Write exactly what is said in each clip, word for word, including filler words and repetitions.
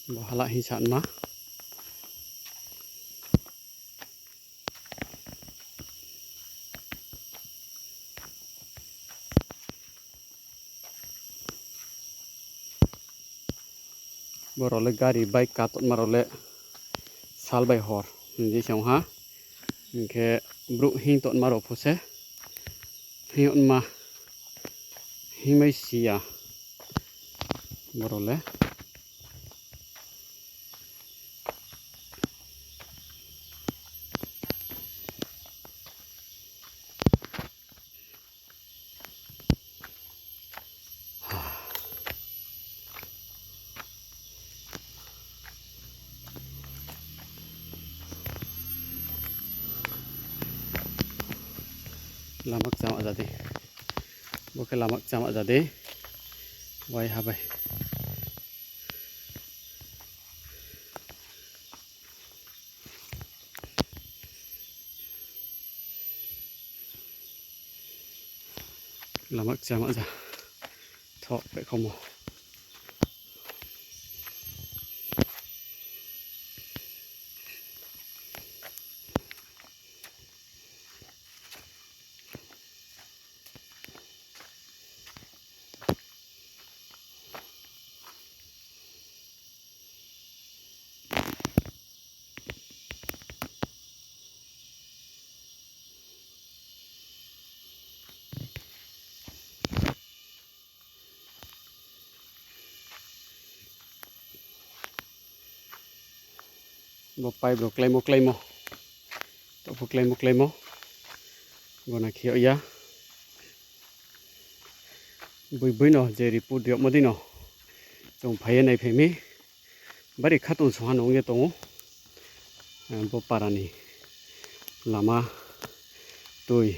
Bo hala hing sanma. Borao le gari bike ka tongma rao le sal bai hor hing di se ong ha. Hing khe brouh hing tongma rao pho se hing yagma hingmai si ya borao le. Lama kchama ja di. Bo khe lama kchama ja di. Waiha bai. Lama kchama ja. Thoh pehkhomo. Bo pipe rao kláimo kláimo. Taoh pho kláimo kláimo. Bo no khe yag ya. Boi boi no je report riyagmo dei no chung phai ye naiphai mi. Bari khatungsung ha no ong ye tong ou. Bo para ni lama toi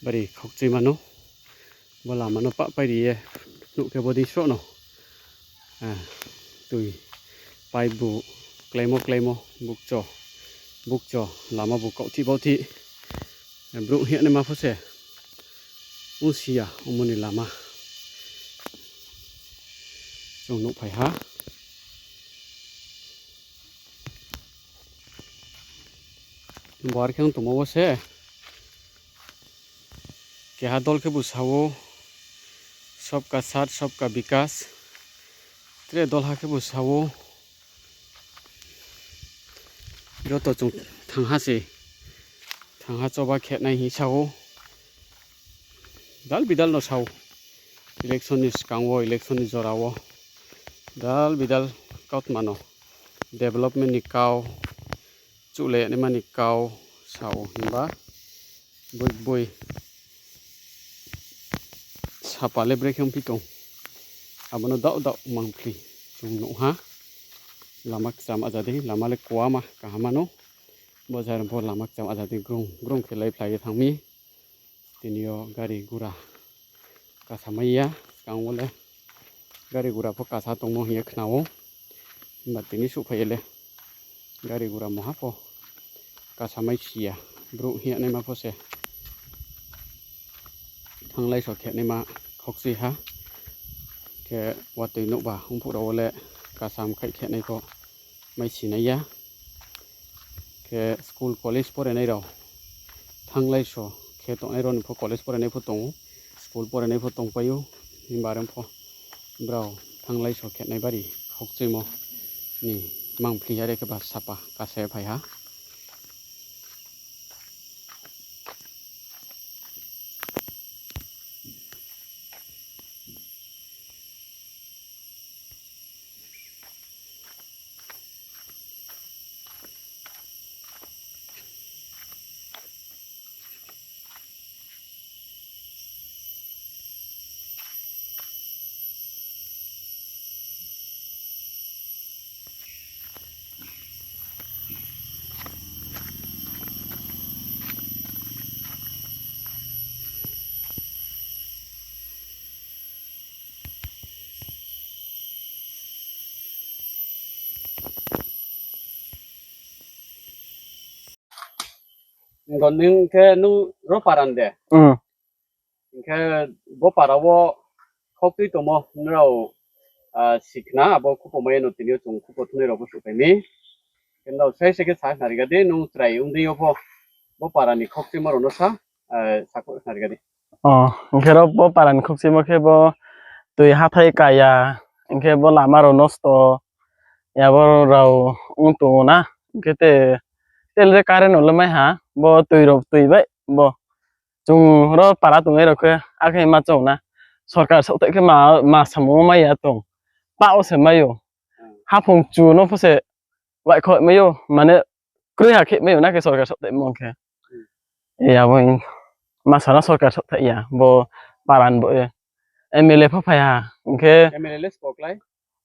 bari khaukchuima no. Bo lama no pahpai ri ye nuh khe bodei sroh no toi pipe bu kláimo kláimo bukcho bukcho lama bu kaohthih baohthih. Brouh hing yagnaima pho se ongsi ya omo ni lama chung nuhphai ha. Bo are khe ong tongmo wo se keha dol khebu sa ou, Sabka Saath Sabka Vikas. Tre dolha khebu sa ou, joto chung thangha se, thangha choba khe nai hing sa ou. Dal bidal no sa ou, election ni skang wo, election ni jora wo dal bidal kautma no development ni kau, chuhlai yagnaima ni kau sa ou, himba boi boi sapa le brekhe ongphi tong. Abo no daoh daoh mangphli chung nuh ha. Lama kchama ja di, lama le kuama kaham no. Bo jai rao pho lama kchama ja di, grung grung khe laiphlai ye thanng mi. Tini yo gari gura kasamai ya, skang wo le gari gura pho kasa tongmo hing ye khna ou. Himba tini souhphai ye le gari gura moha pho kasamai si ya, brouh hing yagnaima pho se thannglaiso khe naima khaukchui ha. Khe watoi nouhba ongphuh rao wo le kasam khaih khe nai pho mai si nai ya. Khe school college porenai rao thannglaiso khe tongnai rao ni pho college porenai pho tong ou, school porenai pho tongpai ou, himba are pho brao thannglaiso khe nai bari khaukchuimo ni mangphli ya, are khe ba sapa kasa ye phai ha. Ning khe nung ro para ni de? Hing khe bo para wo khaukchui tongmo nrao, sikhna abo khupo mai ye no tini yo chung khupo thungnai rao pho souhphai mi. Khe nrao sai se khe sa khnari ga di, nung chrai ong dei yo pho bo para ni khokchimo rao no sa, sakho khnari ga di. Hing khe ro bo para ni khokchimo khe bo tui hathái kaya, hing khe bo lama rao nosto, ya bo rao ong tong ou na, hing khe te, tel je current no le mai ha, bo tui rao tui bai bo. Chung ro para tongnai rao khe akhe ma choung na. Sorkar saohthaih khe ma, ma samung wo mai ya tong. Pah wo se mai ou. Haphung chu no pho se baihkhouh mai ou, mane kroi ha khe mai ou na khe sorkar saohthaihmo khe. Abo masa no sorkar saohthaih ya, bo para ni bo ye. M L A pho phai ha, hing khe M L A le sbo klái?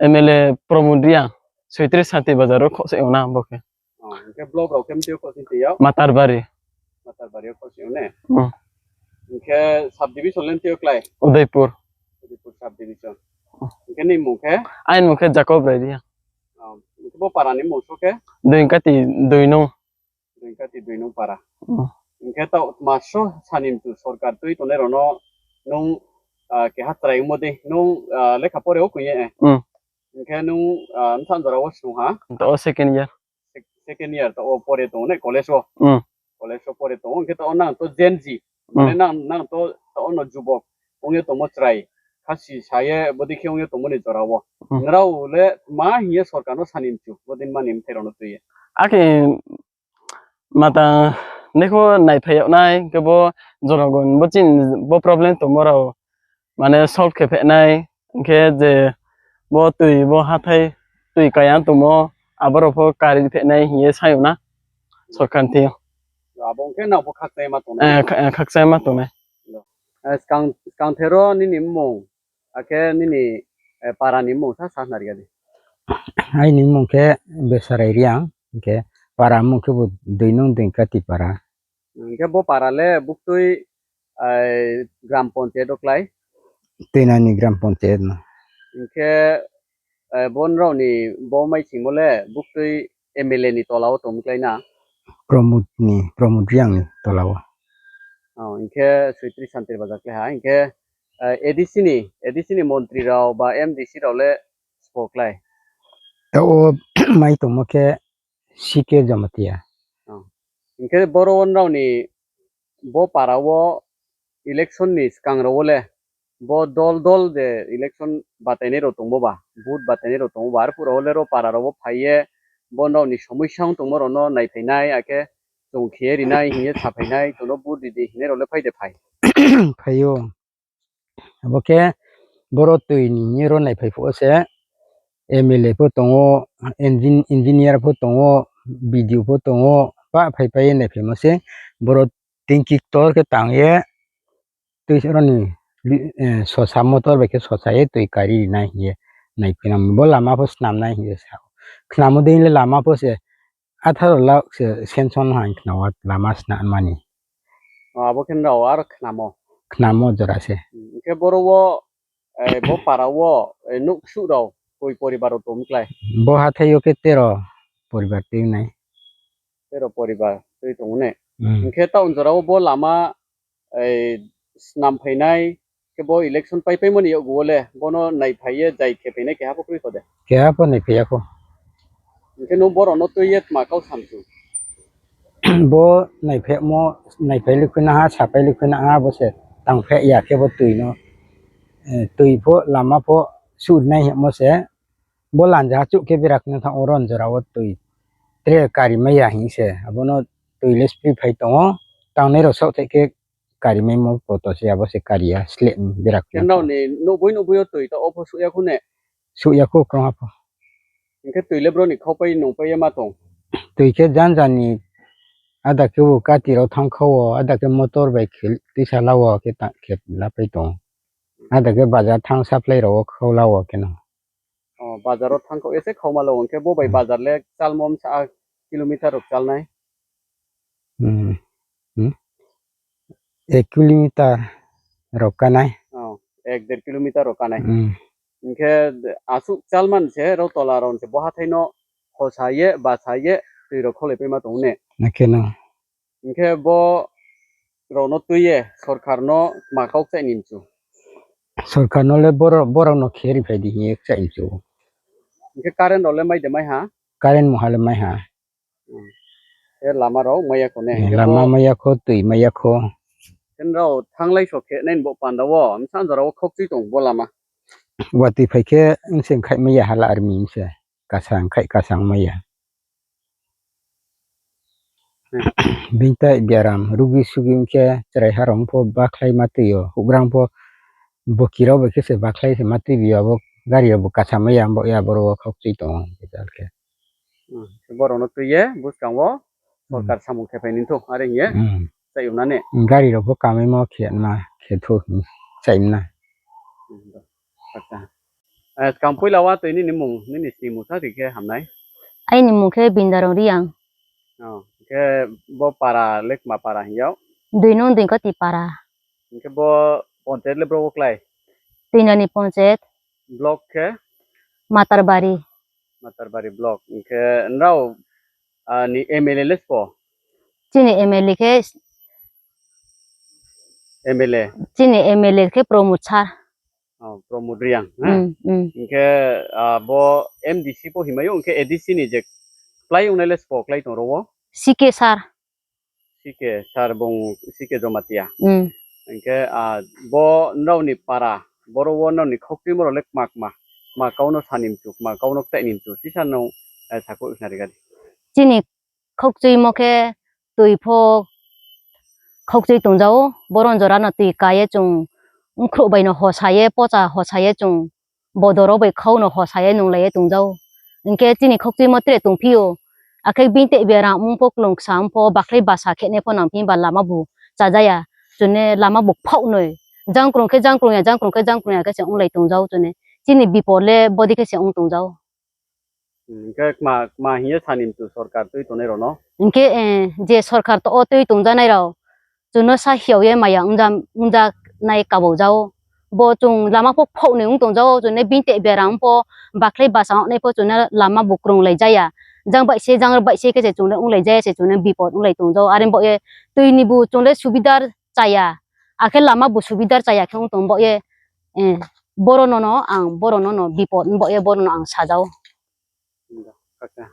M L A Pramod Reang, Soitris Santir Bazar wo khoseh ong na bo khe. Hing khe block rao khe mtui yo khoseh tei ya? Matarbari. Matarbari yo khoseh ong ne? Hing khe sub division le mtui yo klái? Udaipur. Udaipur sub division. Hing khe nini mmung khe? Aini mmung khe Jacob Rai Reang. Hing khe bo para ni mmung so khe? Doingkati Doinung. Doingkati Doinung para. Hing khe taoh tma so sani mchu sorkar tui tongnai rao no nung keha chrai ongmo dei nung lekha pore wo koi ye? Hing khe nung bsa jora wo snung ha? Taoh wo second year. Second year taoh wo pore tong ou ne college wo? College wo pore tong ou, hing khe taoh wo nang to Gen Z, mane nang, nang to taoh wo no jubok ong ye tongmo chrai, khasi sa ye bodei khe ong ye tongmo ni jora wo nrao le tma hing ye sorkar no sani mchu bodei mani mthai rao no tui ye? Akhe matang nekho naiphai yag nai, hing khe bo jonogon bo chini bo problem tongmo rao mane solve khe phainai, hing khe je bo tui bo hathái tui kaya tongmo, abo rao pho kari phainai hing ye sa ou na sorkar ni thing yo. Abo ong khe nang pho khakchangma tongnai. Khakchangma tongnai. Skang, skangther wo nini mmung, akhe nini para ni mmung sa sakhnari ga di. Aini mmung khe Besarai Reang, hing khe para mmung khe bo Doinung Doingkati para. Hing khe bo para le buktui gram panchayat wo klái? Tuinani gram panchayat no. Hing khe bo nrao ni bo maisingmo le buktui M L A ni tola wo tongmo klái na? Pramod ni, Pramod Reang ni tola wo. Hing khe Soitris Santir Bazar klái ha, hing khe A D C ni, A D C ni montri rao ba M D C rao le sbo klái? Taoh wo mai tongmo khe C K Jamatia. Hing khe boro wo nrao ni bo para wo election ni skang rao wo le bo dol dol je election batainai rao tongmo ba, vote batainai rao tongmo ba, arphuh rao wo le ro para rao wo phai ye bo nrao ni somosya ong tongmo rao no naiphainai, akhe chung khe ye rinai hing ye saphainai, chung no vote ri di hingnai rao le phai de phai? Phai ou. Abo khe boro tui ni hing ye ro naiphai phuh wo se M L A pho tong ou, engineer pho tong ou, B D O pho tong ou, pah phaipai ye naiphaimo se. Boro tingki ktor khe tang ye tui ro ni sosa motor bai khe sosa ye tui kari rinai hing ye naiphainang. Bo lama pho snam nai hing ye sa ou. Khnamo dei le lama pho se atharo lakh se sanction ha hing khna wo lama snam mani. Abo khe nrao aro khnamo? Khnamo jora se. Hing khe boro wo, bo para wo nouh ksuh rao koi poribar rao tong klái? Bo hathái yo khe tero poribar tui nai. Tero poribar tui tong ne? Hing khe taoh jora wo bo lama snam phainai, khe bo election paipaimo ni yakgu wo le bo no naiphai ye jai khe phainai keha pho kroi kho de? Keha pho naiphai ya kho. Hing khe nung boro no tui ye tma kau samchu? Bo naiphai mo, naiphai le khuina ha, sapai le khuina ha, bo se tangpheh ya khe bo tui no, tui pho lama pho surinai hingmo se, bo lanja achouh khe bera khna thanng ou, ron jora wo tui tre kari mai ya hing se, abo no tui le spriphai tong ou, tangnai rao saohthaih khe kari maimo poto se, abo se kari ya sleh bera khna. Nrao ni nouhboi nouhboi yo tui taoh wo pho suh ya kho ne? Suh ya kho, krungha pho. Hing khe tui le bro ni khaupai nungpai ye ma tong? Tui khe janja ni, ada khe bo kati rao thanng khau wo, ada khe motor bai khe tuisa la wo khe ta-, khe lapai tong. Ada khe bazar thanng supply rao wo khau la wo khe no. Bazar wo thanng khau ye se khauma la wo, hing khe bo bai bazar le kchalmo bsa kilometer rao kchal nai? Ek kilometer rao ka nai. Ek der kilometer rao ka nai. Hing khe asuh kchalman se rao tola rao se bo hathái no khosa ye, basa ye, tui rao khaulaipaima tong ne? Akhe no. Hing khe bo rao no tui ye sorkar no tma kau kchaih ni mchu? Sorkar no le borok, borok no khe ri phai di hing ye kchaih mchu. Hing khe current rao le mai de mai ha? Current mungha le mai ha. Hmm. Khe lama rao mai ya kho ne? Hing khe lama bo mai ya kho, tui mai ya kho. Khe nrao thannglai so khe nai ni bo panda wo, bsa jora wo khokchui tong bo lama. Watoi phai khe bsing khaih mai ya hala army bse. Kasang khaih kasang mai ya. Hmm. Bini tai biaram, rugi sugi ong khe chrai ha rao pho bakhlai ma tui yo, houhgra pho boki rao bai khe se bakhlai se ma tui bi yo, abo gari rao bo kasa mai ya, bo ya, boro wo khokchui tong o, khe jal khe. Hmm, borok no tui ye, buskang wo, hmm, sorkar samung khe phai ni thu, are hing ye, hmm, chai o na ne? Gari rao pho kamaimo khe na, khe thu, hmm, chai na. Hmm, acha. Eh, skang poila wa tui nini mung, nini snimung sa ri khe hamnai. Aini mung khe Bindarong Reang. Oh, khe bo para le kma para hing yag? Dui nung dui koti para. Hing khe bo ponchayat le bro wo klái? Tuinani ponchayat. Block khe? Matarbari. Matarbari block. Hing khe nrao, ah, ni M L A le sbo? Chini M L A khe M L A? Chini M L A khe Pramod sir. Oh, Pramod Reang, ha? Hmm, hmm. Hing khe, ah, bo M D C pho himai ou, hing khe A D C ni je klái ongnai le sbo klái tong ro wo? C K sir. C K sir bung, C K Jamatia. Hmm. Hing khe, ah, bo nrao ni para, boro wo nrao ni khokchuimo rao le kma kma, kma kau no sa ni mchu, kma kau no kchaih ni mchu, sisa no, eh, sakhouh khnari ga di. Chini khokchuimo khe tui pho khokchui tongja ou, boron jora no tui ka ye chung, bkhrouh bai no hosa ye, pocha hosa ye chung, bodor rao bai khau no hosa ye nunglai ye tongja ou. Hing khe chini khokchuimo tre tongphi ou, akhe bini tei biaram ong pho, klung ksa ong pho, bakhlai basa khe nai pho nangphi ba lama bu chaja ya, chung ne lama bu kphaoh noi. Jangkrung khe jangkrung ya, jangkrung khe jangkrung ya khe se onglai tongja ou chung ne. Chini bipod le bodei khe se ong tongja ou. Hing khe kma, kma hing ye sa ni mchu sorkar tui tongnai rao no? Hing khe, eh, je sorkar to o tui tongjanai rao, chung no sa hiao ye maya ongja, ongja nai kabau ja ou. Bo chung lama pho kphaoh noi ong tongja ou, chung ne bini tei biaram pho, bakhlai basa ong nai pho chung ne lama bu krunglai ja ya. Jang baih se, jang baih se khe se chung le onglai ja ya se chung ne bipod onglai tongja ou. Are bo ye tui ni bu chung le subidar cha ya. Akhe lama bu subidar cha ya khe ong tong bo ye, eh, boro no no ang, boro no no bipod bo ye boro no ang saja ou. Acha.